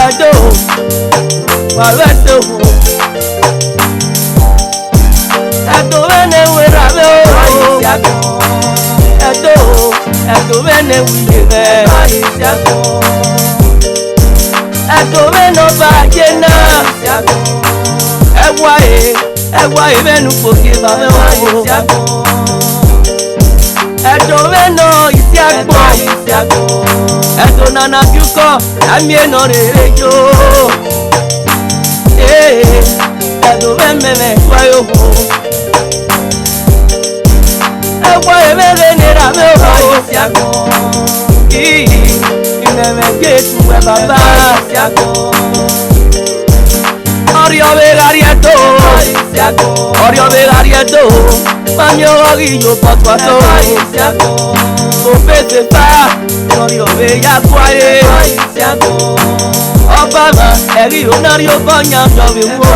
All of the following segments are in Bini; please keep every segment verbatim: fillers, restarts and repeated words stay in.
Ẹdo, wa vbe ẹse owo. Ẹdo vbene werriẹ avbe o. Ẹdo, Ẹdo vbene wiyevbe. Ẹdo vbene ọba ye na. Ẹwa e, ẹwa e vbene ukpogieva mwẹ o. Ẹdo vbene ọ isiagbọn. Ẹdo nana biukọ, a miẹn ne ọ rere yo. Ee, Ẹdo vbe mẹmẹ ẹguae owo. Ẹguae vbe ghe ne erha mwẹ owo. Ii, imẹmẹ Jesu wẹ Baba. Ọrriọ vbe gha rrie Ẹdo, ọrriọ vbe gha rrie Ẹdo, ma miẹn ọghọ ghi ye obọ tuato. Obọ esefa, ọrriọ vbe ya guare. Ọba mwa, ẹghi ho na rhie obọ yan ọdọ vbe wo.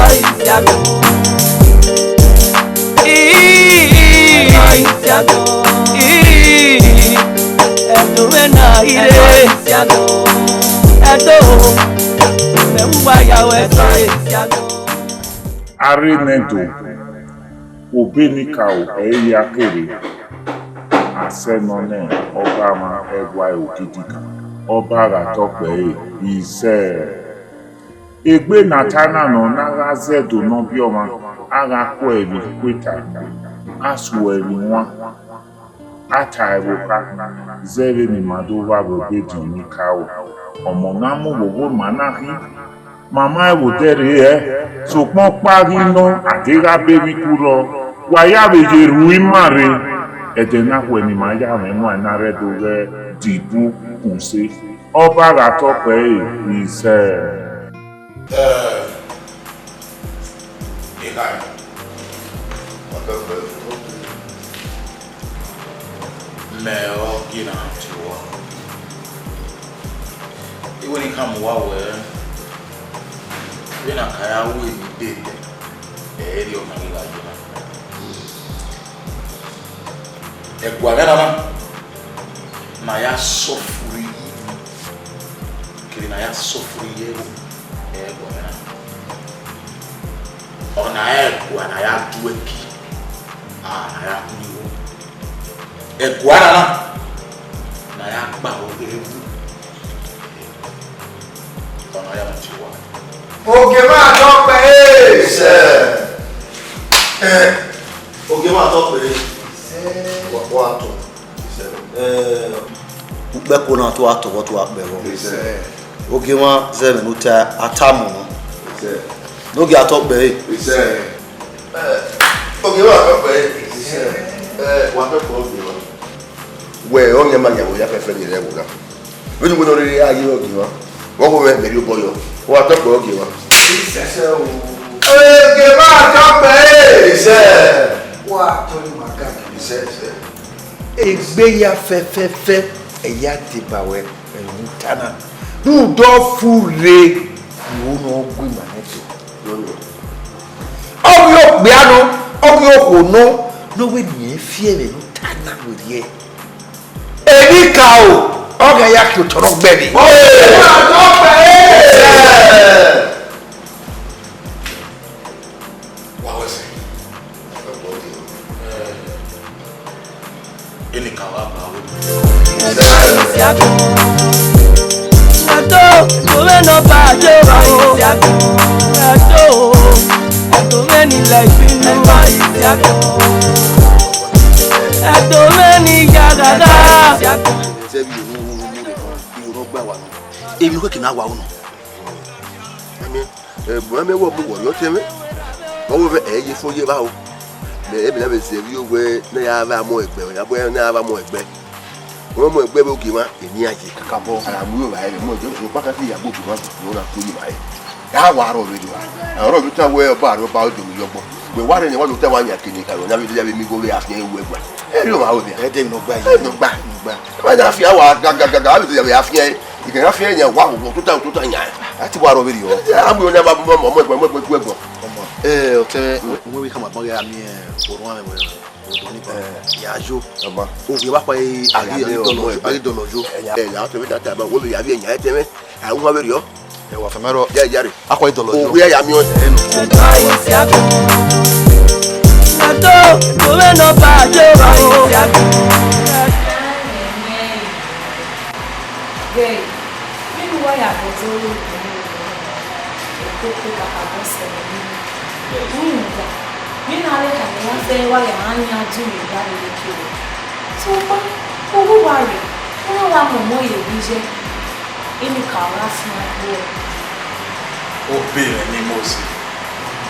Ii, ii, Ẹdo mwẹ na ire. Ẹdo, mẹ vbe uwa ya wẹ ẹse. Arre nẹ do, obọ enikaro ẹ i ya kere, a sẹ nọ nẹ Ọba mwa Ẹguae Ogidikan, Ọba gha tọ kpẹre, isẹ. Egbe ne a ta na nọ ne a gha zẹ Ẹdo ne ọ biẹ ọmwa, a gha kue ẹre vbe ikueta, a suẹ ẹre iwan. A ta ẹvbo kha, zẹ vbene ima do vba vbe obọ ediọn ni ka ru. Ọmọ na mu vbe oghomwa na khin, ma ma ẹvbo dẹrriẹ, sokpan ọkpa ghi nọ, a deghẹ a be vbe ikurọ, wa ya vbe ye ru ima rre. Ẹdẹ na khuẹ ne ima ya mwẹ nuẹn na rre Ẹdo ghẹ Dibu Kunse, Ọba gha tọ kpẹre, isẹ. Ẹ, enaẹn, ọdọ vbe mẹ ọ gie na tie uwa. Iwẹ ne I khama uwa wẹẹ, vbene a ka ya ru emwi dede, ẹ i re ọna ghi gha ye na. Ẹguae mwẹ nana, ne a ya suffer, kevbe ne a ya suffer ye ẹvbo, ẹguae mwẹ nana. Ọna ẹguae ne a ya du ẹki, a, ne a ya khin igho. Ẹguae nana, ne a ya gba ho ghe ẹvbo. Ọna ya na tie uwa. Ogie mwa tọ kpẹre. Isẹ. Ogie mwa tọ kpẹre. Wa, wa tọ. Isẹ. Eh, ukpẹko na to a tọghọ, to a kpẹvbọ. Isẹ. Ogie mwa zẹ ẹmwẹ ne u ta, a ta mu nọ. Isẹ. Ne ogie a tọ kpẹre. Isẹ. Eh, ogie mwa tọ kpẹre. Isẹ. Eh, wa tọ kpẹre ogie mwa. Wẹ, ọnii ma ya wẹ ya fẹfẹ ni rẹ ẹvbo na. Vbene uwẹ nọ rere a ye ogie mwa, vbe ọghe mwẹ mẹ rhie obọ yọ, wa tọ kpẹre ogie mwa. Isẹ o. Ogie mwa tọ kpẹre. Isẹ. Wa tọ ni ma ga. Isẹ, isẹ. Egbe ya fẹfẹfẹ, ẹ ya deba wẹ, ẹre u ta na. Rhunmwuda ọfurre, I ho ne ọ gu ima nẹ ẹto. Ọ ghi okpia nọ, ọ ghi okhuo nọ, ne ọ wẹ ne irẹn fi ẹmwẹ ne u ta na werriẹ. Enikaro, ọ gha ya ke otọ nọ gbẹvbe. Wa wẹ sẹ. Enikaro a ba ru. Ẹdo, ẹdo mwẹ ne Ọba ye o. Ẹdo, ẹdo mwẹ ni lẹ ibinu. Ẹdo mwẹ ni ya ghagha. Sẹ vbe iro ne u mu rre nọ, iro ne ọ gba wa nọ. Emwi ne u khẹke na wa ru nọ. Ẹmwẹ, ẹmwẹ wẹ ọ mu wẹ ọtẹn mwẹ. Ọ wẹ ẹ ye fo ye evba o. Mẹ, emwi na vbe zẹ vbe owẹ ne a ya vbe mu ẹgbẹ, ya bu ne a ya vbe mu ẹgbẹ. Wẹ mu ẹgbẹ vbe ogie mwa, emwi a ye. Kakabọ. A ra mu iro vba ẹre, mu ẹjọ, sokpan kẹfẹ ya gbe ogie mwa, ne ọ na kpo ye vba ẹre. A wa rrọọ vberriọ. A rrọọ vbe uta wẹ Ọba rre, Ọba do mu yọ ọgbọ. Wẹ wa rre ne wa do ta wa yan kene ka, na vbe ya vbe mi igho vbe afiẹn ru ẹgba. Ẹ rhie ọmwa ro vbe. Ẹ de nọ gba yi. Ẹ nọ gba. Nọ gba. Ẹ ma da fi awa gagagaga, a vbe ya vbe afiẹn. I kẹgha fiẹn yan wa, wo tota tota yan. A ti wa rrọọ vberriọ. Ẹ, a mu ne a ma mu ọmọ ẹgbẹ, mu ẹgbẹ, mu ẹgbẹ. Ọmọ. Ẹ, ọtẹn, wẹ, wẹ, wẹ, ka ma gbọn ghe a miẹn, ẹ, orhuan mwẹ, wẹ, odọ ni ba. Ẹ. Ya yo. Ọmọ. Ovbi wa kpa, ẹ, a ghi, a ghi dọlọ, a ghi dọlọ yo. Ẹ, ya, ẹ, ya, ọtẹn mwẹ da ta ba, wẹ, ya vbe yan ẹtẹn mwẹ. A ru ma vberriọ. Ẹ wa fẹmẹ rrọọ. Ya, ya rre. Akhuẹ idọlọ yọ. Ovbi ya miẹn ọẹn. Ẹdọ isiago. Ẹdọ, do vbene ọ ba ye o. Ghe, vbene uwa ya vbe odẹ ọre, ekoko kakabọ sẹ mwẹ. Rhunmwuda, vbene a rre khama wa zẹ, wa ya yan dun ye evba vbe eke. Sokpan, uwu uwa rre, u na wa mu ọmọ ye vbe iye, eni ka ọ gha fian gbe. Obọ mwẹ ne Mosi.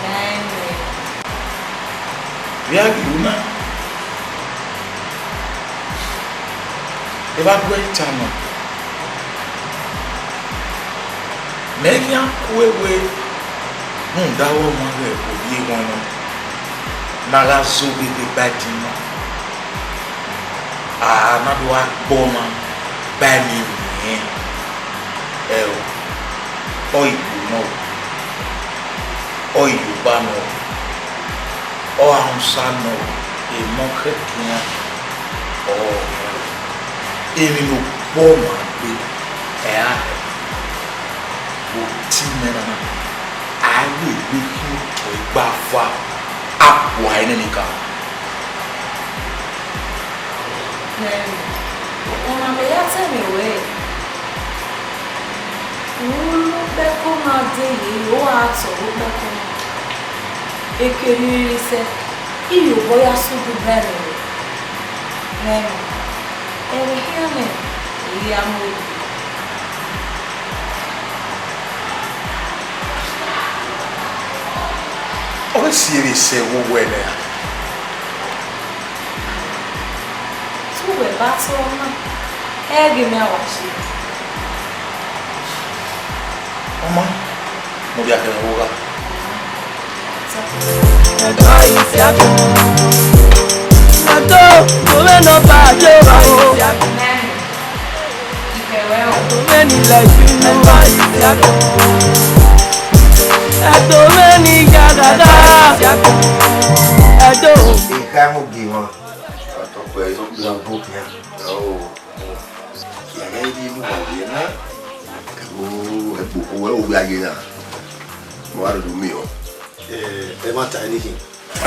Amen. Vbe a ghi ru na, evba gu ẹre ta nọ. Mẹ khian ku ewe rhunmwuda ọmwa vbe ovbi eghọn nọ, ne a gha zẹ oghegbe ba ẹtin nọ, a na do gha gbe ọmwa ba ẹmwẹ emiẹn. Ẹo, ọ Igbo nọ, ọ Yoruba nọ, ọ Hausa nọ, emọ khẹke iran ọrọre. Emwi ne obọ ma gbe, ẹ a hẹ. Vbe oti mwẹ na na, a ye egbe khin otọ igba eva, a gua ẹre nene ka. Nẹẹn, ọna mẹ ya tama ruẹ, u ru ukpẹko na de ye, u ra tọ ukpẹko na. Eke rhirhi sẹ, iyobọ ya sẹ udu bẹrẹ rẹ. Nẹẹn, ẹmwẹ khian nẹ, I ya mu ẹre. Ọ ghi si vbe sẹ vbe owẹ nẹ ra? Te uwẹ ba tọ na, ẹ ghi mẹ a wa ye. Ọ ma, ne ovbi akẹmwẹ vbe ogha. Ẹdọ isiago. Ẹdọ, do vbene ọ ba ye o. Ẹdọ vbene I la ivbi nu. Ẹdọ vbene I ya ghagha. Ẹdọ. Ikhaẹmwẹ ogie mwa. Ọtọkpẹ, ọtọkpẹ, ọtọkpẹ. Ọ, ọ. Ẹmwẹ I rhie ne uwa rhie na. Ẹvbo, ẹvbo, uwẹ, uwẹ a ye na. Wa rhie do miẹn. Eh, ẹmwata ẹre khin.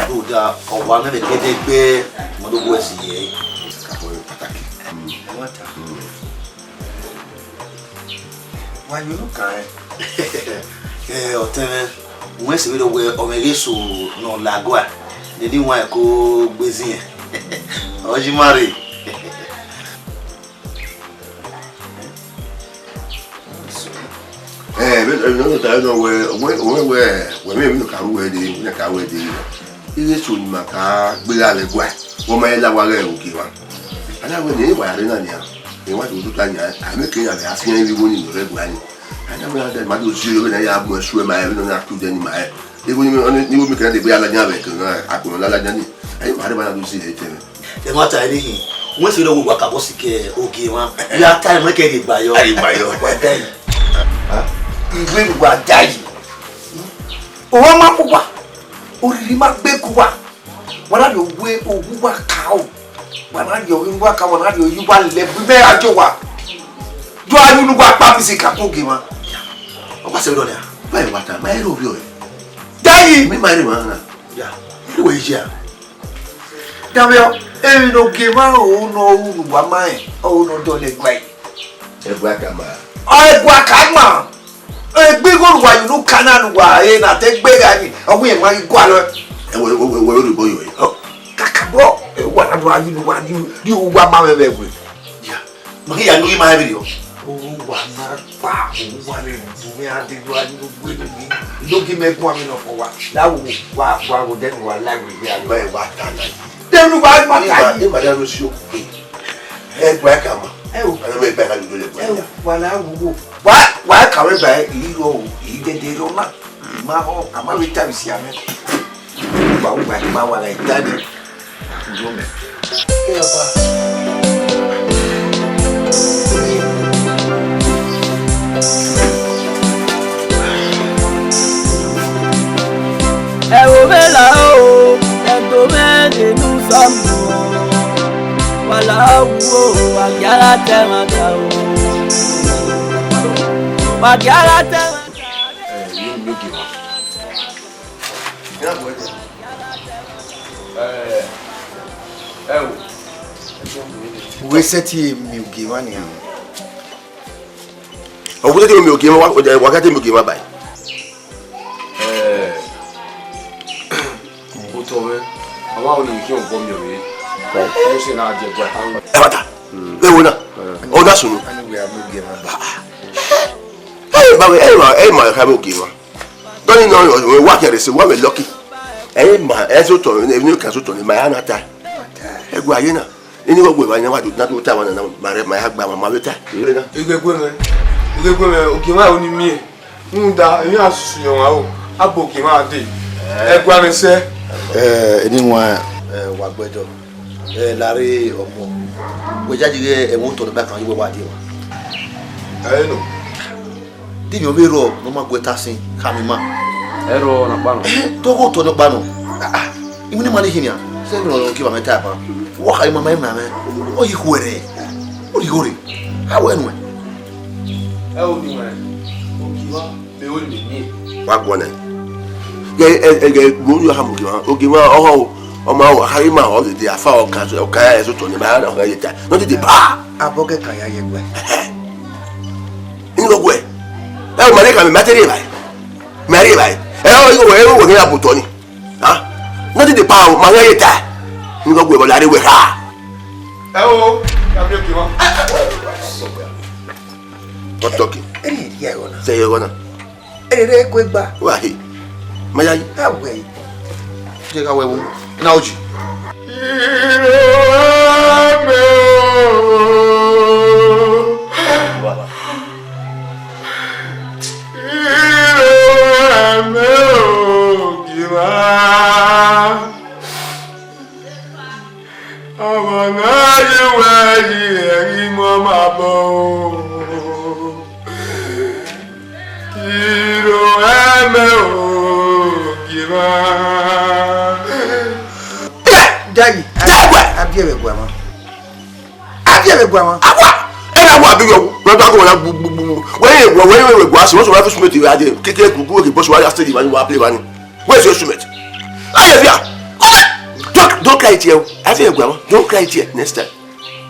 Rhunmwuda, ọ wa mwẹ vbe ẹdẹgbẹdẹgbẹ, ma do gu ẹse ye ẹre. Kakabọ pataki. Ẹmwata. Wa ye unu kan ẹn. Eh, ọtẹn mwẹ, uwẹ sẹ vberriọ wẹ ọ mwẹ ghe eso ne ọ la gua, ne eni wan ẹko gbe zin ẹn. Ọ yi ma rre. Eh, vbe, eh, nọ ta nọ wẹ, wẹ, wẹ, wẹ, wẹ, mẹ, mẹ ka ru wẹ dee, mẹ ka ru wẹ dee. Ighe eso ne ima ka gbe gha lẹ guae, wẹ ma la wa ghẹ ogie mwa. A na wẹ ne wa rre na nian, emwa do tota nian, a mẹ ke iran vbe a fian ivbi igho ni ne ọ rre guae ni. A na wẹ a da ma do zi vbene a ya mu ẹsu ma rẹ, vbene ọ na ku dẹ ni ma rẹ. Igho ni, ni igho mẹ ke na degbe a ladian vbe ẹko na, a kpọnmwẹ ladian ni. A i ma rre ma na do zi ẹre tẹmwẹ. Ẹmwata ẹre khin, wẹ sẹ vberriọ wẹ uwa kakabọ sikẹ ogie mwa. Ya ta ẹmwẹ kẹ rhie gba yọ. A rhie gba yọ. Wa da yi. Iwe ne uwa da yi. Owa ma ku uwa, oriri ma gbe ku uwa. Wa na rhie owa, owa uwa ka o. Wa na rhie owa uwa ka, wa na rhie owa lẹ bu mẹ gha jọ wa. Do a ru ne uwa kpa mi si ka ku ogie mwa. Ọ wa sẹ vberriọ nia. Ba ẹmwata, ma i rre ovbi ọre. Da yi. Mẹ ma rre mwa na. Ya. Uwẹ yi a. Danmwehọ, emwi ne ogie mwa ro ne ọ ru ne uwa ma rẹn, ọ ru ne ọ dọlọ ẹguae. Ẹguae ka ma. Ọ ẹguae ka ma. Egbe igho ne uwa ye unu ka na ne uwa re na te gbe gha ni, ọ wẹ ma ghi gualọ. Ẹ wẹ, wẹ, wẹ, wẹ, wẹ, wẹ, wẹ, wẹ. Kakabọ, ẹ, uwa na do a ye unu uwa ni, ni uwa ma mwẹ vbe ẹwe. Ya. Ma ghi ya nu ima vberriọ. Owa na kpa, owa vbe bu mwẹ a dee do a ye unu gbe do ghi, do ghi mẹ guan mwẹ nọ fọ wa. La wo, wa, wa wo dẹn wa la wo gbe a. Ba wa ta na. Dẹn wa ma ta. Ima, ima da ro si o. Ẹ gba ka ma. Ẹ o. Ẹ mẹ gba ka lu le gba. Ẹ o, wa la wo wo. Wa, wa ka we ba i ro, i dede ro na. Ma ho, a ma vbe ta vbe isi amẹ. Wa, wa, ma wa la i ta de. Ndo mẹ. Ẹ ba. Ẹ wo vbe la o, ẹ do mwẹ de nu sọmu. Wa la wo, wa gia gha tẹ mwa ga o. Wa dia gha ta ẹmwata. Eh, you make it. Yeah, boy. Eh, eh, u wẹ sẹtin miẹn ogie mwa nian. Ọ wẹ sẹtin miẹn ogie mwa, wa, wa, wa sẹtin miẹn ogie mwa bae. Eh. Otọ mwẹ, a wa ru ne I khian obọ miẹn ọvbehe. Ọ sẹ ne a die ẹguae. Ẹmwata, vbe ẹvbo na, ọ na sunu. Anyway, a miẹn ogie mwa bae. Ẹ ma, ẹ ma, ẹ ma kha miẹn ogie mwa. Dọni nọ, wa khian rre sẹ, wa mwẹ lucky. Ẹ ma, ẹ sẹ otọ, emwi ne ọ ka sẹ otọ ne ma ya na ta. Ẹguae ye na. Ini wẹ gu evba yan wa do, na do ta wa na, ma rẹ, ma ya gba, ma, ma vbe ta. Ighegbe mwẹ, ighegbe mwẹ, ogie mwa ro ne I miẹn. Rhunmwuda emwi a susu yọ mwa ro, a bu ogie mwa dee. Ẹguae mwẹ sẹ. Eh, eni wan, eh, wa gbẹdọ. Eh, Lare ọmọ. Wẹ yayi ghe ẹmwẹ otọ ne ọ gba kan ye wẹ wa die wa. Ẹ nọ. Dini ọ vbe rrọọ ne ọ ma gu ẹta sin khama ima? Ẹ rrọọ na kpa nọ. Te ọ ghe otọ nọkpa nọ. Ah, ah, iwinna ima ni khin nian, sẹ vbe ọ ke wa mwẹ ta ban. Wa khama ima ma ima mwẹ. Ọ yi khuẹrhẹ. Ọ yi igho rre. A wẹ nuẹn. Ẹ o ni wẹ. Ogie mwa, mẹ ro ne mẹ miẹn. Wa guọnọ. Ghe, ẹ, ẹ, ghe, mo ru ya khama ogie mwa. Ogie mwa, ọhọ, ọ ma, ọ khama ima, ọ dede, afa, ọ kan, ọ kan, ẹ, sẹ otọ ne ma ya na, ọ ya ye ta. Nọ dede, pa! Abọ kẹkan ya ye ẹguae. Ini ọguẹ. Ẹ o, ma rhie khama, ma te rhie evbare. Ma rhie evbare. Ẹ o, igho wẹ, igho wẹ ghe ya bu otọ ni. Ha? Nothing dey power, ma rhie ta. Ini ọguẹ, vbe ọ la rre wẹ kha. Ẹ o, ya miẹn ogie mwa. What talking? Eni ya ẹghọ na. Sẹ ẹghọ na. Erere ko egba. Wa he. Ma ya yi. A wẹ yi. Je ka wẹ wu. Na oji. Ọmọ ne a ye uwa yi ẹre imọ ma bọ o. Iro ẹmwẹ ogie mwa. Daddy, a biẹ vbe ẹguae mwa. A biẹ vbe ẹguae mwa. Awa, ẹ na wa bi yọ, wẹ gba ko na gbugbugbu. Wẹ ye, wẹ ye, wẹ gua so, so wa fi sumeti wa de. Keke gugu ke boss wa ya steady wa, wa play wa ni. Where's your instrument? Aye, yeah. Don't, don't cry it here. I feel you, don't cry it here next time.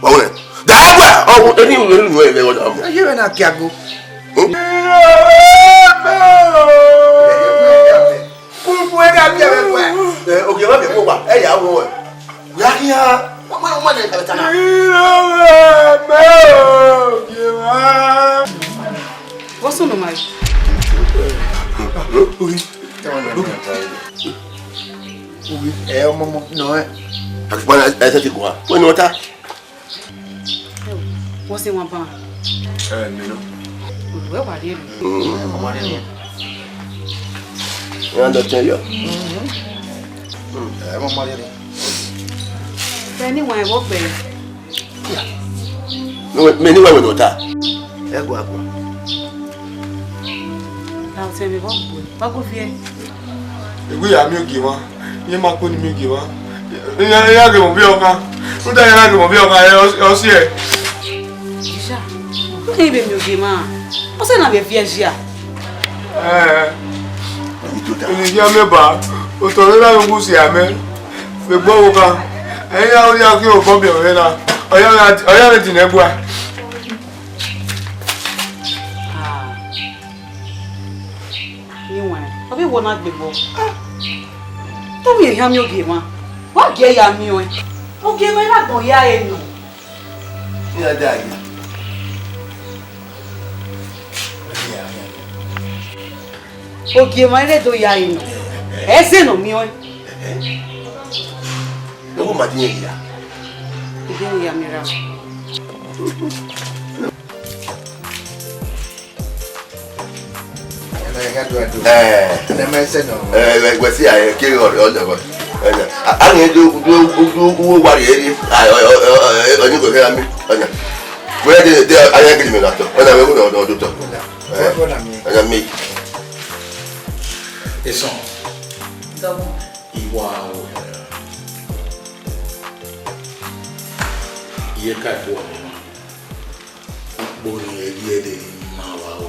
Wa wẹ. Da wa. Oh, any you know, you know, you know. Aye, we na kiago. Hmm? Kuku ega biẹ vbe ẹguae. Eh, ogie mwa biẹ vbe ẹguae. Ẹ ya wẹ. Ya khian. Wa ma, wa ma ne ka ta na. What's on my? Ogi, ẹ, ọmọ, ọmọ, nọ ẹ. Akpana, ẹ tẹ ti gua. Wẹ nọ ta. What's in one pound? Ẹ, mi nọ. Wẹ wa rhie. Ọmọ rhie. Ya dọ tẹ yọ. Ẹ, ọmọ rhie. Bẹ ni wan ẹvbo gbe. Mẹ ni wẹ wẹ nọ ta. Ẹ gua gua. Na ọtẹn vbe vbọ gbe, wa gu viẹ. Egbe ya miẹn ogie mwa, iran ma kpe ne I miẹn ogie mwa. Iran, iran ghe mwẹ ovbi ọkhan. Rhunmwuda iran na ghe mwẹ ovbi ọkhan, ẹ, ọ, ọ si ẹe. Iya, u keghi vbe miẹn ogie mwa. Ọ sẹ na vbe viẹ zia. Ẹẹn. Eni hia miẹn ba, otọ ne na vbe wu si amẹ. Vbe gbe ọvbokhan, ẹ i ya rhie akhin obọ miẹn ọvbe na, ọ ya vbe, ọ ya vbe dinna ẹguae. Ah. Iwẹn, ọ vbe wo na gbe vbọ? Ah. Te ovbi ẹre hia miẹn ogie mwa, wa gie ya miẹn ọẹn. Ogie mwa na gbọn ya ẹre nọ. Iran da ya. Ogie mwa rre do ya ẹre nọ. Ẹzẹ ne ọ miẹn ọẹn. Nọ ma din ya. Ide ne ya miẹn ra. Ẹn. Ẹ, wẹ, wẹ si a, ẹ, ke ọ, ọ, ọ, ọ, ẹ, a, a, ni do, do, do, do, do, wa rhie, rhie. A, ọ, ọ, ọ, ọ, ọ, ni ko kẹ ami. Ọ na. Wẹ de, de, a ya gidi mi na tọ. Ọ na, wẹ, ọ na, ọ na, ọ tọ. Ẹ, ọ na mi. Esan. Dọbọ. Iwa o. Iye ka ko. Ukpo ni ẹghẹ de ma wa o.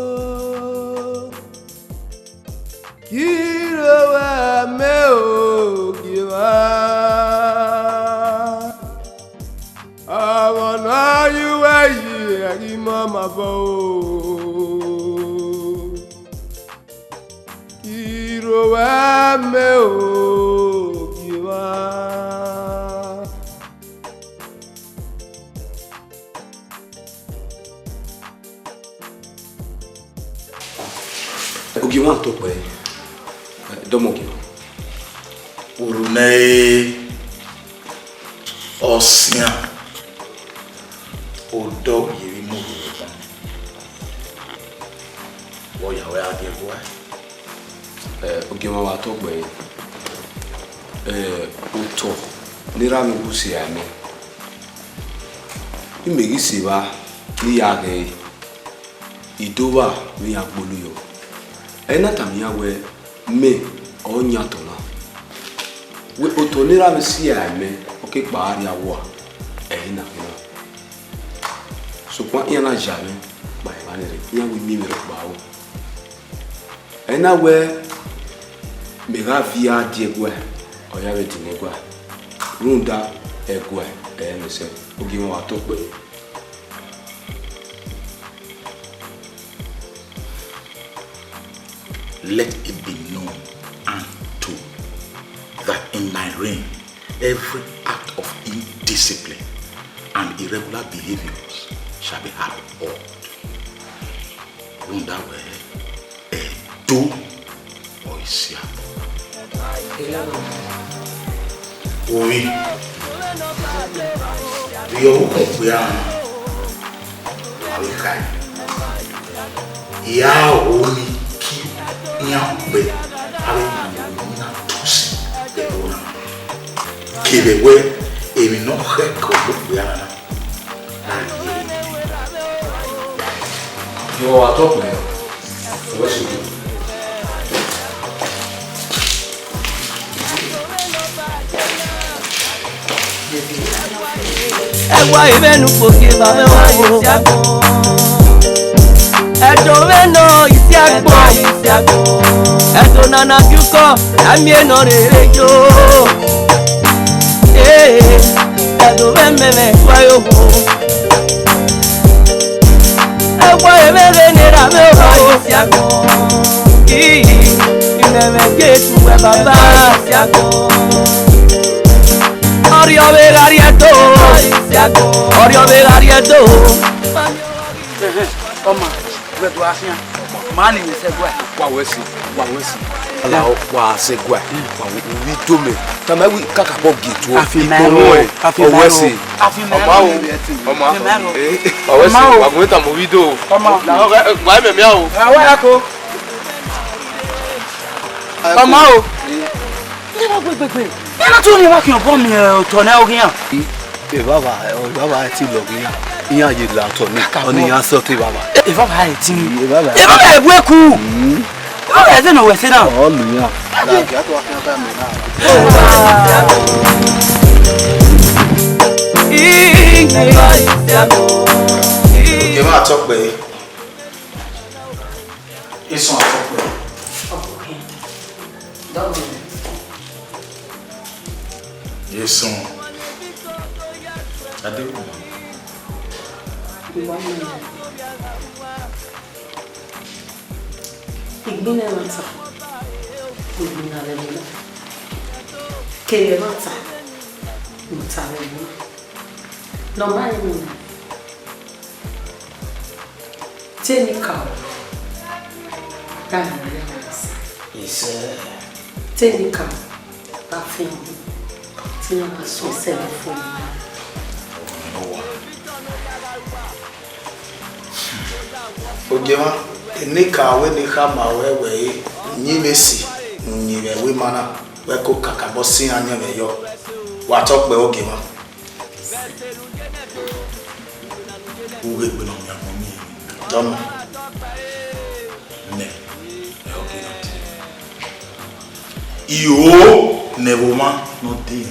Kiro wẹ mẹ ogiemwa, ọmwa ne a ye uwẹ yi ẹghẹ ima ma bọ o. Kiro wẹ mẹ ogiemwa. Ogiemwa tọ kpẹẹ, dọmọ ogiemwa. Urhu nẹ ẹre, ọ sian, odọ ye vbe mu urhu vbe ọkpọn. Vbe ọ ya wẹ a gie ẹguae? Eh, ogiemwa wa tọ kpẹẹ. Eh, otọ ne erha mwẹ gu sẹ a mẹ, imẹ ghi sẹ evba ne I ya ghee, I do vba vbe iran gbolo yọ. Ẹ i na tama iran wẹẹ, mẹ ọre ọ yan otọ na. Wẹ otọ ne erha mwẹ sẹ a mẹ, ọ ke kpa a rhie awua, ẹ i na khin na. Sokpan iran na ya mwẹ kpa evba nẹ rre, iran wẹẹ I miẹn vbe rhọkpa ro. Ẹ i na wẹẹ mẹ gha viọ a die ẹguae, ọ ya vbe dinna ẹguae, rhunmwuda ẹguae ẹre mẹ sẹ. Ogiemwa wa tọ kpẹẹ. Let it be known unto that in my reign, every act of indiscipline and irregular behaviors shall be abhorred. Rhunmwuda wẹẹ, Ẹdo ọre I sia. Ovbi, vbe ọ vbe ukhunmwu okpia na, a vbe khae, I ra ho ni ki iran ukpẹ, avbe iran na tosi vbe ẹvbo na. Kevbe wẹẹ, emwi ne ọ khẹke ọvbokhan na, na rhie ẹre. Yọ, wa tọ kpẹẹ, wẹ sẹ. Ẹwa, emwi ne ukpo gie ba mwẹ wa ye si agbọn. Ẹdo mwẹ nọ isiagbọn, ẹdo nana fi ukọ, a miẹn nọ rere yo. Ee, ẹdo mwẹ mẹmẹ tua yo ho. Ẹwọ emẹmẹ ne ra mwẹ owa isiagbọn. Ii, imẹmẹ gie tu wẹ baba isiagbọn. Ọrriọ vbe gha rrie Ẹdo, ọrriọ vbe gha rrie Ẹdo. Ẹhẹn, ọ ma, wẹ do a khian. Ma ni wẹ sẹ guẹ. Wa wẹ si, wa wẹ si. Ala wa sẹ guẹ, wa wẹ wi do mẹ. Tama wi kakabọ gitu. Afi mẹ ro, afi mẹ ro. Ọ wẹ si. Afi mẹ ro. Ọ ma o, ọ ma. Afi mẹ ro. Ọ wẹ si, wa gun tama wi do. Ọ ma. Wa mẹ mia o. Ẹ wẹ ya ko. Ọ ma o. Ẹ na gbegbegbe. Ẹ na tọn ne wa khian obọ miẹn otọ nẹ oghian. Evbavba, evbavba ẹtin lọghe iran, iran ye la otọ nẹ, ọni iran sẹ otọ evbavba. Evbavba ẹtin. Evbavba. Evbavba ẹbu eku. Evbavba ẹzẹ nọ wẹ ẹse na. Ọ lu iran. Gẹmwa tọkpẹ. Isun atọkpẹ. Ye sọn. Adékùnmá. Ìwà mẹ́rin. Ìgbín ẹmwata, ìgbín na vbe ẹvbo na. Kevbe ẹmwata, ne ọ ta vbe ẹvbo na. Ne ọ ma rẹn nọ. Te enikaro gha miẹn ọmwa ẹse. Isẹ. Te enikaro gha fian, te iran gha sẹ ẹse vbe fo. Ogiemwa, enikaro wẹ ne I khama ruẹ wẹẹ, uyinmwẹ esi ne u yin vbe ẹvbo ima na, wẹ ko kakabọ sẹ iran yẹn mwẹ yọ. Wa tọkpẹ, Ogiemwa. Ughegbe ne ọ miẹn agbọn miẹn. Tọmọ. Mẹ, ẹ, ọ ghi na dee. Iro ne ẹvbo mwa ne ọ dee.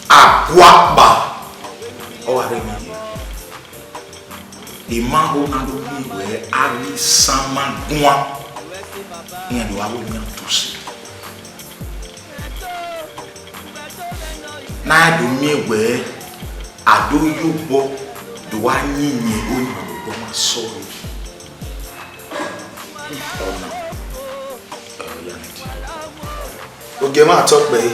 Aguakpa, ọ wa rre emwi ye. Ima ho na do miẹn wẹẹ a ghi sama guan, iran do wa wẹ ne iran tose. Ne a do miẹn wẹẹ a do ye obọ do wa yin iyẹn orinmwọdọgbọ ma sọre. Ọna, ẹ, ọ ya nẹ. Ogiemwa tọkpẹ ẹre,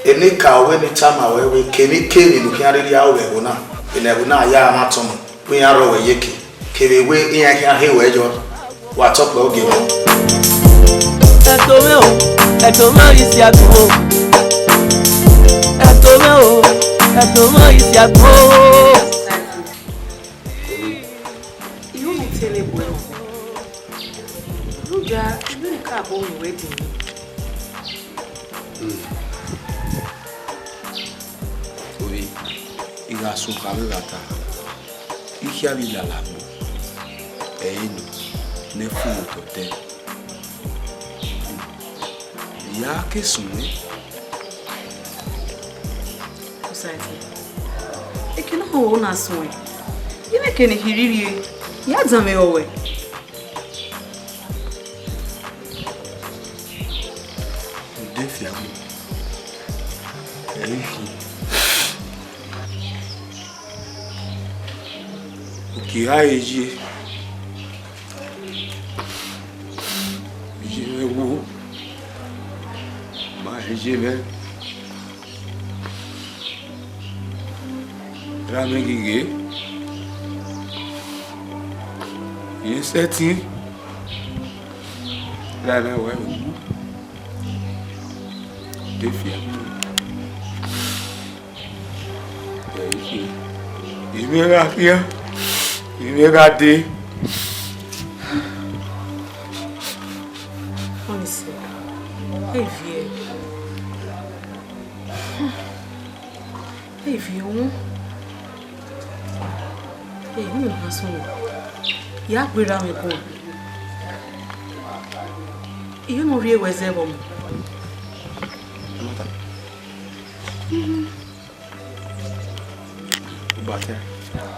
enikaro wẹ ne I tama ruẹ wẹẹ, kemwikemwi ne u khian rhirhi aro vbe ẹvbo na, ene ẹvbo na ya ra mwẹ atọmọ, wẹ iran rrọọ ruẹ iyeke, kevbe wẹ iran khian he ruẹ yọ, wa tọkpẹ, Ogiemwa. Ẹdo mwẹ o, ẹdo mwẹ ghi si agbọn o. Ẹdo mwẹ o, ẹdo mwẹ ghi si agbọn o. Iru ni te ne wẹ o. Rhunmwuda, I wẹ ne I ka bọ mwẹ wẹ dee. Ovbi, I gha sẹ okha vbe gha ta, I khian vbe lala gbo, ẹ i re nọ, ne fu otọ tẹ. Ya ke sunu. Osaẹte, eke ne ọ ho na suẹn, I vbe kene khin rhirhi, ya danmwehọ wẹ. Ude fiangbe, ẹ i khin. Oke a he ye, ye mwẹ wo, ma he ye mwẹ. Ra mwẹ ghi ghe, rẹn sẹtin, ra mwẹ wẹ wu, de fiangbe. Ẹ i khin. I mwẹ gha khian, I mwẹ gha dee. Ọnise, e viẹ. E viẹ wọn. E, unu na sunu. Ya gberra mwẹ guan. Iye ne ọ rhie wẹ zẹ vbe ọmọ. Ubatẹ.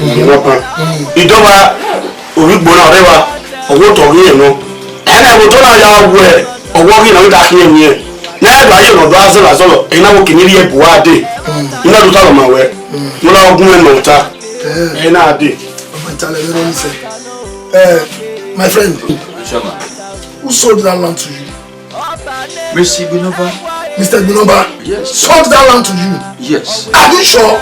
Ìdọ́gba, ovbi igbo na ọrẹre wa, ọ wẹ otọ ghi rẹn nọ. Ẹna ẹvbo otọ na ya wẹ, ọ wẹ ọ ghi na wẹ da khian emwi ẹn. Ne ẹ do aye ne ọ do azọla azọla, ẹna wo kene rhie bu a dee. I na do ta lọ ma wẹ, ne ọ na gun ẹn nọ ta. Ẹna dee. Ọmọ ìtàlẹ̀ lẹ́rọ ní sẹ́. Eh, my friend, Chairman. Who sold that land to you? Mister Binova. Mister Binova Yes. sold that land to you. Yes. Are you sure?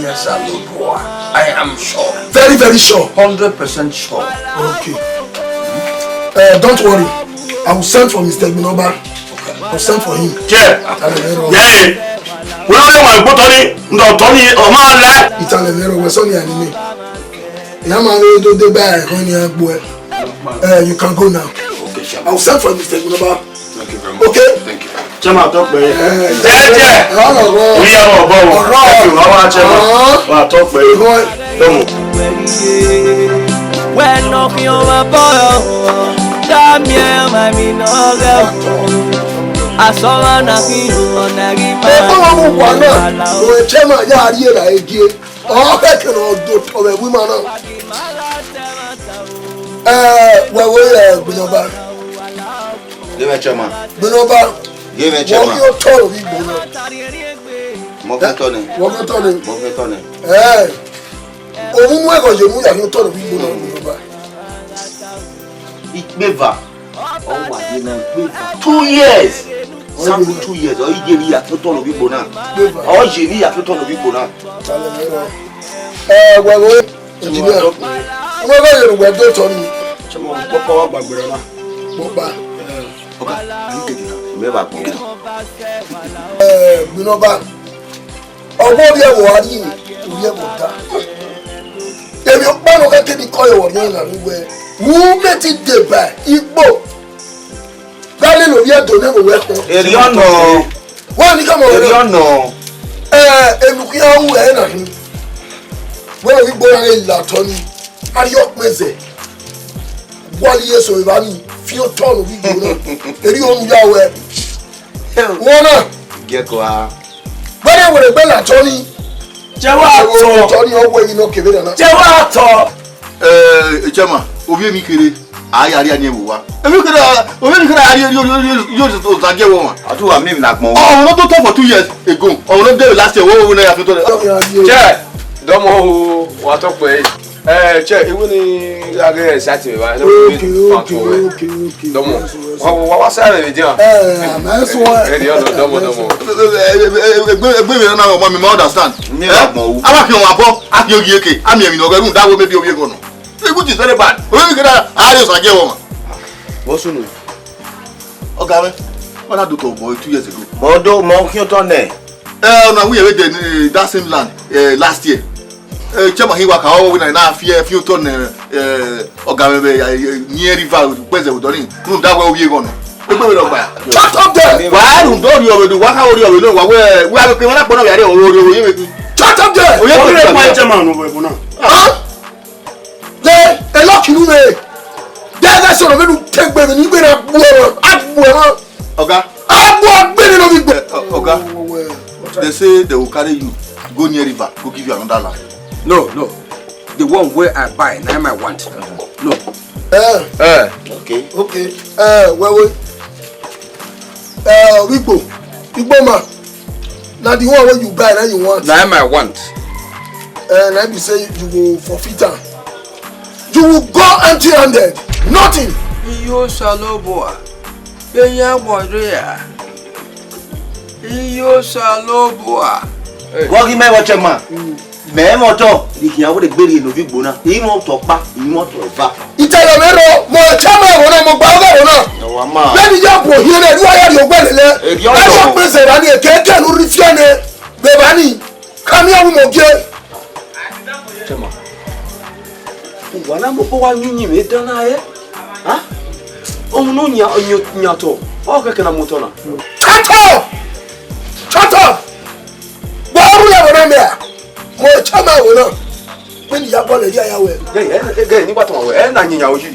Yes, Alobua. I am sure. Very, very sure. Hundred percent sure. Okay. Uh, don't worry. I will send for Mister Binova. I will send for him. Jẹ, Ìtàlẹ̀ lẹ́rọ. yẹ, wọ́n lè wọ́n gbọ́tọ́ ní ǹdọ̀tọ́ ní ọmọ alẹ́. Ìtàlẹ̀ lẹ́rọ wẹ̀ sọ́ni àníní. Ìyá máa ń rí dódé báyìí kan ní agbo ẹ̀. Uh, you can go now. Okay, chairman. I will send for Mister Igbinoba. Thank you very much. Okay? Thank you. Chairman, talk, man. Eh, Jẹjẹ. Ọ̀rọ̀, ọ̀rọ̀. Orí àwọn ọ̀bọ wo? Ọ̀rọ̀. Ẹ fi wá wá, chairman. Ọ̀rọ̀. Wá, talk, man. Ọ̀rọ̀. Come on. When knocking on my boy, come here, my me no girl. I saw one knocking on the man. Ẹ bá wọn mú wà náà. Ọ̀rọ̀ chairman yà á rí ẹ̀rà ẹ̀jẹ̀. Ọ̀rọ̀ kẹ̀kẹ́ náà do tọ̀wẹ̀ wí màá náà. Ẹ, wẹ wo, ẹ, Igbinoba. Give me chairman. Igbinoba. Give me chairman. Wọ́n yóò tọrọ bí gbóná. Mo fẹ́ tọ́ ni. Wọ́n fẹ́ tọ́ ni. Mo fẹ́ tọ́ ni. Ẹ, òun mú ẹ̀kọ́ yòókù yà yóò tọrọ bí gbóná Igbinoba. Ikpeva. Ọ wa ye na ikpeva. Two years. Sample two years. Ọ ye ni ya tọtọ no bi gbona. Ikpeva. Ọ ye ni ya tọtọ no bi gbona. Ẹ, wẹ wo, engineer. Ọmọ bá yẹrù wẹ dé tọ ni. Ṣé mo pọpọ wa gbàgbé rẹ náà? Pọpa. Ọ̀gá, à ń gègé náà. Mẹ́wàá gbọ́. Ẹ, Igbinoba. Ọgbọ ovbi ẹvbo a rhie, ovbi ẹvbo da. Emwi ọkpa nọ kẹkẹ ni kọe wọ rhiọn na ru wẹ, u mẹ ti deba igbo. Gha lele ovbi ẹdo ne ẹvbo wẹ khọn. Erriọ nọ. Wẹ ni kama wẹ. Erriọ nọ. Ẹ, emwi khian ru ẹ na hin. Wẹ ovbi igbo na ghe la otọ ni. Arhiọ kpẹzẹ. Wali eso evba ni fi otọ ne ovbi igbo na. Erriọ nu ya wẹ. Wọ na. Gẹkọ a. Wẹ ne wẹ gbe la otọ ni. Jẹ wa tọ. Otọ ni ọ wẹ yi nọ kevbe nana. Jẹ wa tọ. Eh, chairman, ovbi emwi kherhe, a ya rhie aniẹn vbe owa. Emwi kherhe, ovbi emwi kherhe a rhie, yo, yo, yo, yo, yo, ozagiẹ vbe ọmwa. A tu wa miẹn emwi ne agbọn. Ọ, ọ no do tọ for two years ago. Ọ no de last year, wo, wo, na ya fi tọ. Che, dọmọ o, wa tọ kpẹ. Eh, che, iwu ni gha ghe exciting vbe. Okay, okay, okay, okay. Dọmọ. Wa, wa, wa sa rẹ vbe dia. Eh, I'm so. Eh, dia, dọmọ, dọmọ. Egbe, egbe, egbe, na, ma, mi ma understand. Mi ma gbọn o. Awa fi wọn abọ, a fi ogi eke, a miẹn emwi ne ọ ghẹ rhunmwuda wẹ maybe ovbi ẹghọ nọ. Which is very bad. Ovbi emwi kherhe, a rhie ozagiẹ vbe ọmwa. What's your name? Ọga mwẹ, ọ na do tọ obọ two years ago. But do, ma khian otọ nẹ. Eh, ọ na wi vbe de, eh, that same land, eh, last year. Eh, chairman hin wa ka ọ wẹ na na fi, eh, fi otọ nẹ, eh, ọga mwẹ vbe, eh, near river, gbẹzẹ odọ ni. Rhunmwuda wẹ ovbi ẹghọ nọ. Egbe vbe rọgba. Shut up there! Wa rhunmwuda orhiọn vbe do, wa kha orhiọn vbe nọ, wa wẹ, wẹ a vbe ke emwa na kpọ na vbe a rhie orhiọn vbe ye vbe. Shut up there! Oye, oye, oye, chairman, no, we, we, no. Huh? De, e lọki nu mwẹ. De ẹghẹ sẹ ọnọ vbene u te egbe vbe ne I gbe na gbuẹ mwẹ, a gbuẹ mwẹ. Ọga. A gbuẹ gbe ne ovbi igbo. Eh, ọ-, ọga, they say they will carry you go near river, go give you another land. No, no. The one wey I buy, na him I want. No. Eh. Eh. Okay. Okay. Eh, wẹ wẹ. Eh, ovbi igbo. Igbo man. Na the one wey you buy, na you want. Na him I want. Eh, na be say you go forfeit am. You will go empty handed. Nothing. Iyo Osanobua, eyan gbọdọ ya. Iyo Osanobua. Vbọ ghi mẹ vbe chairman? Mẹ mwẹ otọ, I khian wẹ gbe rhie ne ovbi igbo na. I mwẹ otọ ọkpa, I mwẹ otọ eva. Itẹrẹ mwẹ rọ, mẹ chairman ẹvbo na, mẹ ọgba ọghe ẹvbo na. Ọ wa ma. Vbene I ya bu ohiẹn nẹ, erriọ ya rhie ogbẹlẹ lẹ. Erriọ. Erriọ kpẹzẹ evba ni, ekẹkẹ ne u rhie fian nẹ, vbe evba ni, ka miẹn ọvbumwẹ ogie. Chairman, uwa na mobọ wa yin uyinmwẹ dan na rẹ? A? Ọmọ ne ọ yan, ọ yan, yan otọ, ọ kẹkẹ na mu otọ na. Shut up! Shut up! Wa ru ẹvbo na mẹ a? Mẹ chairman ẹvbo na. Vbene I ya bọlọ erriọ ya wẹ. Gẹ, ẹ, ẹ, gẹ, ne I gba tama wẹ, ẹ na yin yan oyi.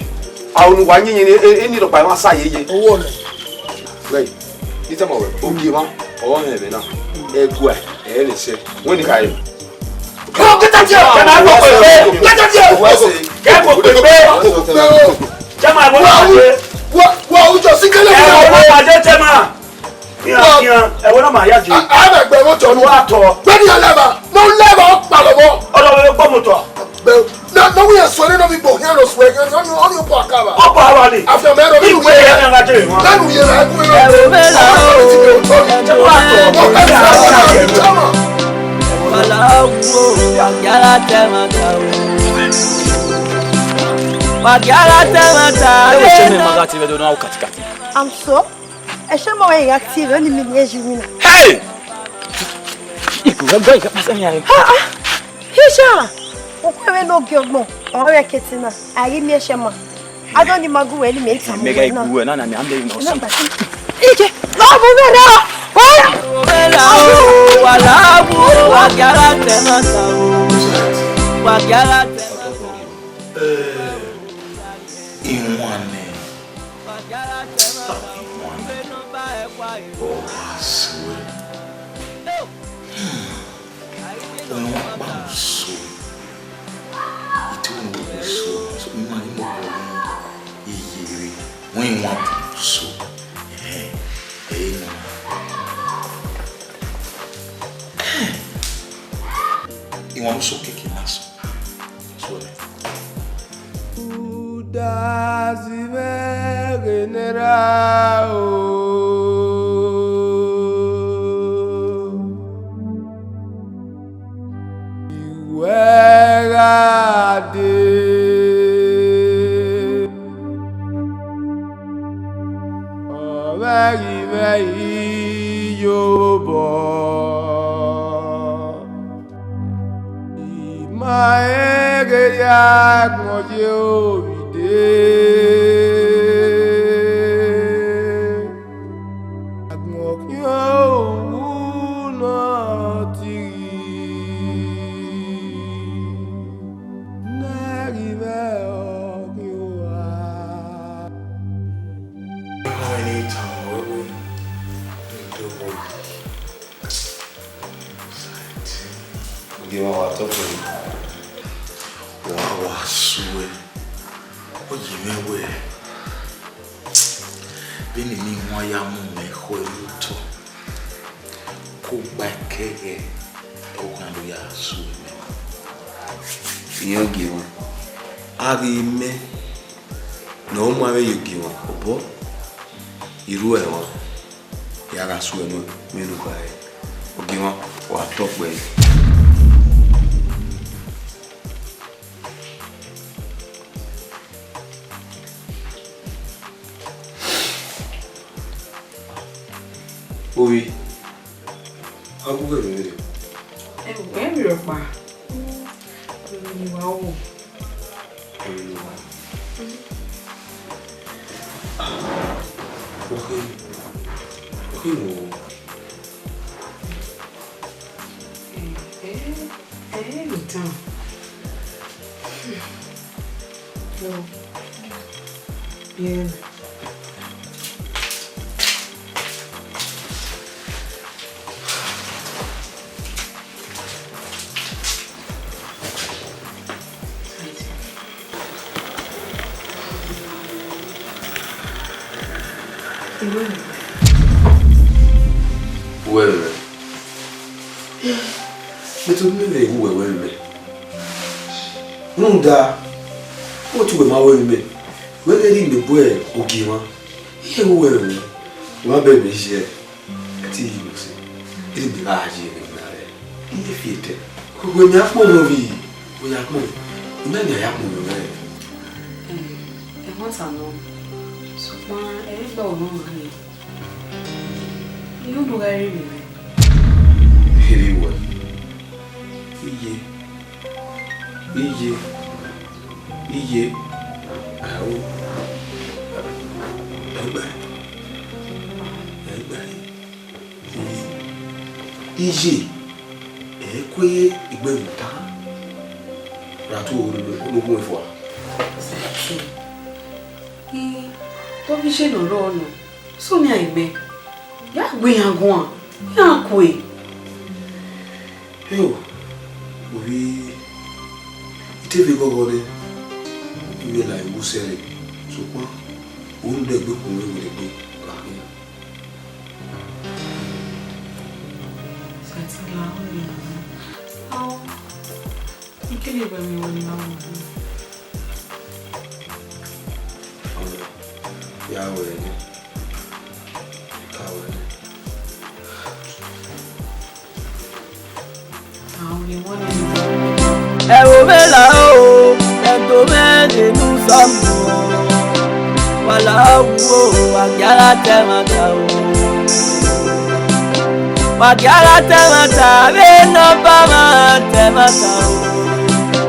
A, unu wa yin yin, e, e, ni rhọkpa emwa sa yeye. Owọ nẹ. Gẹ, I tama wẹ, ogie emwa, ọ họn ẹmwẹ na. Ẹguae, ẹ, vbe sẹ. Wẹ ni ka re. Come on, get out here! Get out here! Get out here! Get out here! Chairman, ẹvbo na pàdé. Wa, wa, wa, ujọ si kele. Ẹvbo na pàdé, chairman. Iran, iran, ẹvbo na ma ya je. A, a na gbe mọtọ nu. Wa tọ. Vbene I ya lẹba, ne u lẹba, ọ kpalọ vbọ. Ọdọ vbe gbọ mọtọ. Gbe, na, na, we are sorry, no, we go here, no swear, no, no, no, no, power cover. Ọ power ni. After me, no, we go here. Lanu yẹrẹ, ẹkún mi náà. Ẹ̀rù mi là ó. Ẹ̀rù mi là ó. Ẹ̀rù mi là ó. Malawi o, wàgíàrá tẹ máa ta o. Wàgíàrá tẹ máa ta. Ẹ wò, ṣé mi máa ga ti rẹ dọ̀nà àwọn kàtìkàtì? I'm so. Ẹ ṣe mọ ẹ̀yà tí rẹ ni mi ni ẹ ṣe wí náà. Hey! Ìgò rẹ gbọ́ ìgbà pàṣẹ mi àyè. Ha ha! Híṣà! Òkú ẹ̀rẹ́ ló gé ọgbọ̀n, ọ̀rẹ́ rẹ̀ kẹtì náà, àìrí mi ẹ ṣe mọ̀. Adoni magu weli me tamu. Mega igu na na me ande no so. Ije, no mu me na. Wala, wala, wa gara tema ta o. Wa gara tema ta. Eh, iwan nẹ. Iwan nẹ. Ọ wa suẹ. Hmm. Ọmwa kpa so. Ite unu so. So, ima ni mo ko ni iyere. Wọ́n yìí wọ́n so. Eh, eh, no. Iwan so keke na so. So, eh. Udazi vbe ghe ne ra o. Iwẹ gha dee, ọ vbe ghi vbe iyobọ. I ma ghe ya agbọn ye ovbi dee, agbọn khian owu ne ọ tighi, ne a ghi vbe ọ khian owa. Ọmọ ẹre ne I tama ruẹ wẹẹ, ne I do vbo yi. Gie emwa wa tọ kpẹre, wa wa suẹ, ọ ye mwẹ wẹẹ, vbene emwi wan ya mu mwẹ khọe ye otọ, ke ogba ẹkẹghẹ, ọ gha do ya suẹ mẹ. Iran gie emwa, a ghi mẹ ne ọ ma vbe ye ogie emwa obọ, I ru ẹmwẹ. Ya gha suẹn nọ, vbene u kha re, ogie mwa, wa tọ kpẹre. Ovbi, a gu uwẹ vbe rre? Ẹ, ẹ vbe rọkpa. Ẹ wa wo. Okhe, okhe wo. Ẹ, ẹ, ẹ, ẹ, ẹ, ẹ, ẹ, ẹ, ẹ, Uwẹ vbe mwẹ. Mẹ to miẹn vbe uwẹ wẹ vbe mwẹ. Rhunmwuda, wẹ te uwẹ ma wẹ vbe mwẹ, wẹ ghẹ rhie mẹ bu ogie mwa. Iye vbe uwẹ vbe mwẹ, wa bẹ mẹ iye. Ẹtin yi mose, iri mẹ gha ye ne mẹ na rẹ. Iye fi etẹ. Uwẹ mẹ a kpọnmwẹ ovbi, wẹ ya kpọnmwẹ. I ma miẹn a ya kpọnmwẹ mwẹ rẹ. Ẹmwata nọ, sokpan ẹ i gba ọmwa ọmwa nii. Iye unu gha rre vbe mwẹ. Iri wẹ. Iye. Iye. Iye. Ao. Ẹgbẹ. Ẹgbẹ. Iye, ẹ i kue igbẹnnu ta ra tu ologbu fua. Zaki, I tobọ iye ne ọ rrọọ nọ, so ne a i mẹ, ya gu iran guan, iran kue. Eo, ovbi, I te vbe ghọghọ nẹ, I vbe la ẹvbo sẹrre, sokpan, u rhunmwuda egbe khuọnmwi werriegbe gha khian. Sẹtin la unu. Ao, I kele wẹ emwi wẹ ne I ma ru. Ọmọ, ya wẹ ẹre. Ka wẹ ẹre. Ẹ wo vbe la o, ẹ to mwẹ de nu sọmu. Wa la wu o, wa gie a gha ta ẹmwata o. Wa gie a gha ta ẹmwata, vbe nọmba mwa ta ẹmwata o.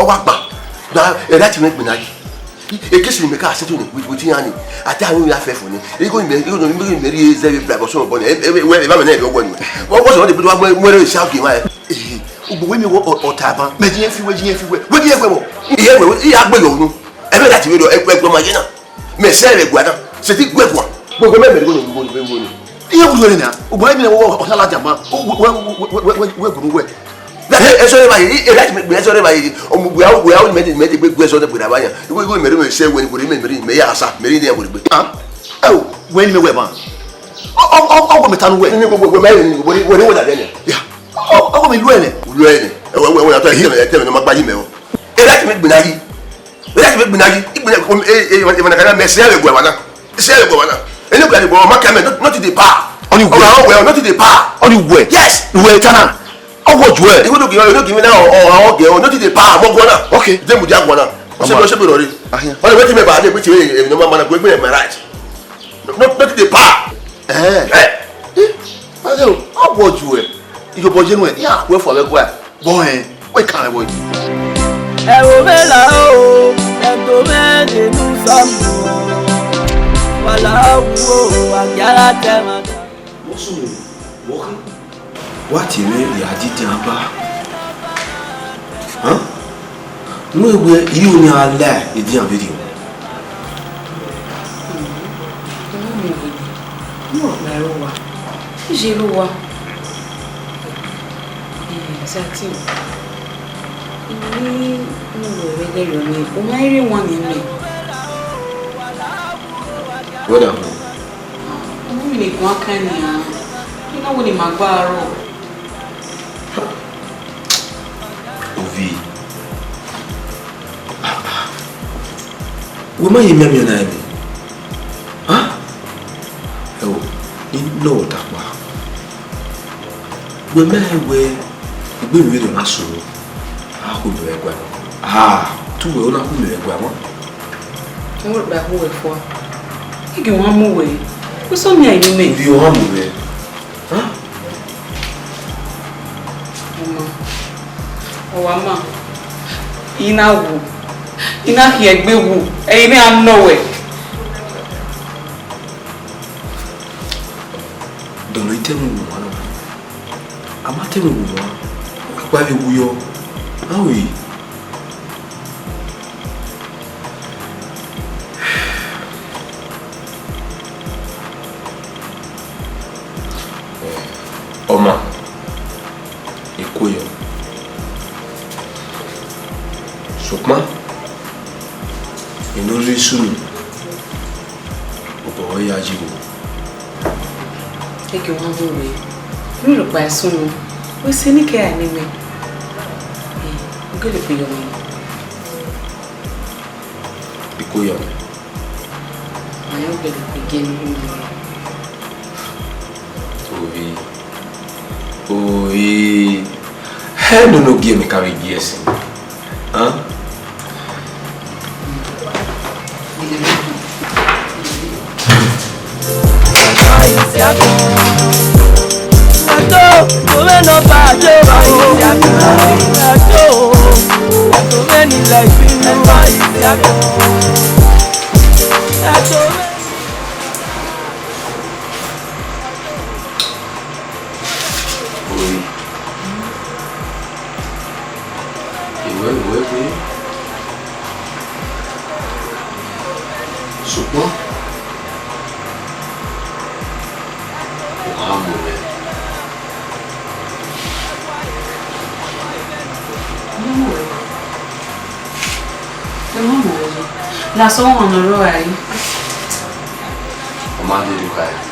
ọ wa gba. Da, ẹre a ti mwẹ gbinna yi. Ekesi ne mẹ ka settle ni with, with iran ni. A ta aro ya fẹ fo ni. Igho mẹ, igho mẹ, igho mẹ rhie zẹ vbe bribe ọsọ bọ ni. E, e, e, evba mwẹ nẹ vbe ọgua ni. What's wrong with the people who are wearing shout game, eh? Eh, ugbo wẹ mi wọ ọ, ọ ta ban. Mẹ ji yẹn fi wẹ, ji yẹn fi wẹ. Wẹ ji yẹn fi wẹ. Iye wẹ, iye agbe yo nu. Ẹmẹ da ti wẹ do, ẹ, ẹ, ẹ, ma ye na. Mẹ sẹ vbe guan na, sẹtin guẹ guan. Gbogbo mẹ mẹ ni, gbogbo mẹ ni. Iye wulu ẹre na, ugbẹn mi wọ ọtaladia ma, wẹ wẹ wẹ wẹ wẹ wẹ wẹ. Ẹsọ rẹ ba ye, ẹsọ rẹ ba ye, ọmọ wẹ wẹ mẹ de mẹ de gbe ẹsọ de gbera ba yan. Iwe iwe mẹ re mẹ sẹ wẹ ni, wẹ mẹ mẹ ya sa, mẹ ni ya wẹ gbe. Ah, ẹ o, wẹ ni mẹ wẹ ma. Ọ ọ ọ wẹ mẹ ta nu wẹ. Ni gbogbo wẹ mẹ ni, wẹ ni wẹ da de ni. Ya. Ọ ọ wẹ mẹ lu ẹnẹ. Lu ẹnẹ. Ẹ wẹ wẹ wẹ na to ẹ tẹ mẹ, ẹ tẹ mẹ no ma gba yi mẹ o. Ẹ da ti mẹ gbina yi. Ẹ ya ti vbe gbinna yi, igbinna, e, e, e, e, na mẹ sẹ vbe guẹ wa na. Sẹ vbe guẹ wa na. Ene guẹ ni bro, ma kẹ mẹ, not, not the pa. Ọni wẹ. Ọgha, ọgha, not the pa. Ọni wẹ. Yes. Wẹ ta na. Ọwọ ju ẹ. Iwe do gi, iwe do gi mi na, ọ, ọ, ọ, ọ, not the pa, mo guọ na. Okay. De mu dia guọ na. O se, o se bro ri. Ahian. Ọni wetin me ba de, wetin me, e, no ma mana guẹ, me right. No, not the pa. Eh. Eh. Eh. Ọwọ ju ẹ. Iyobọ ye nuẹ, ya khuẹ fọ vbe guẹ. Bọ ẹn, wẹ kan ẹvbo yi. Ẹ wo vbe la o, ẹ to vbe de nu sọmu. Wa la wo, wa gia ra tẹ ma. Wọ́n sùn wọ́n kí. Wá tì mí ìyá dídín abá. Hán? Mú ewé yìí ò ní alẹ́ ìdí àbídì. Ọmọ mi wò ni, mo rò pé ẹrú wa. Ṣé ẹrú wa? Ẹ, Zati, ẹ, mo rò wẹ lẹrọ ni, o ma rre wan ni mẹ. What happened? Ọmọ mi ni gun akan ni a, I na wẹ ne ima gba aro. Ovi. Wẹ ma ye mianmian na ẹmwẹ. Hán? Ẹ o, ne ọ ta kpa. Wẹ ma rẹn wẹ, egbe emwi vberriọ na sunu, a khu mẹ vbe ẹguae. A, te uwẹ ọ na khu mẹ vbe ẹguae mwa. Wẹ gba khu wẹ fua. I ghi wa mu wẹ. Wẹ sọ miẹn ẹre mẹ. Ivbi ọ ha mu wẹ. Hán? Ọ ma, ọ wa ma, I na wu, I na khian egbe wu, ẹ i mwẹ a nọ wẹ. Dọlọ i te ẹmwẹ wu mwa nọ, a ma te ẹmwẹ wu mwa, a kpa vbe wu yọ, a ru yi. Ọ ma, I kue yọ. Sokpan, eno rre sunu, obọ ọre ya yi vbo. Eke wa vbe rre. Vbene rhọkpa i sunu, wẹ sẹ ne I ke ra ne imẹ. Eh, u gele kpe yọ mwẹ. I ko yọ mwẹ. Ma ya u gele kpe gie ne u ru mwẹ. Ovbi, ovbi, hẹ nene ogie mẹ ka vbe gie ẹse. Huh? Oi. Iwẹ, iwẹ, iwẹ. Sokpan, u gha mu mwẹ. Ẹ ma mu mwẹ yi. Ladian ọmwa ne ọ rre ọre. Ọ ma dee rhie ukha ẹre.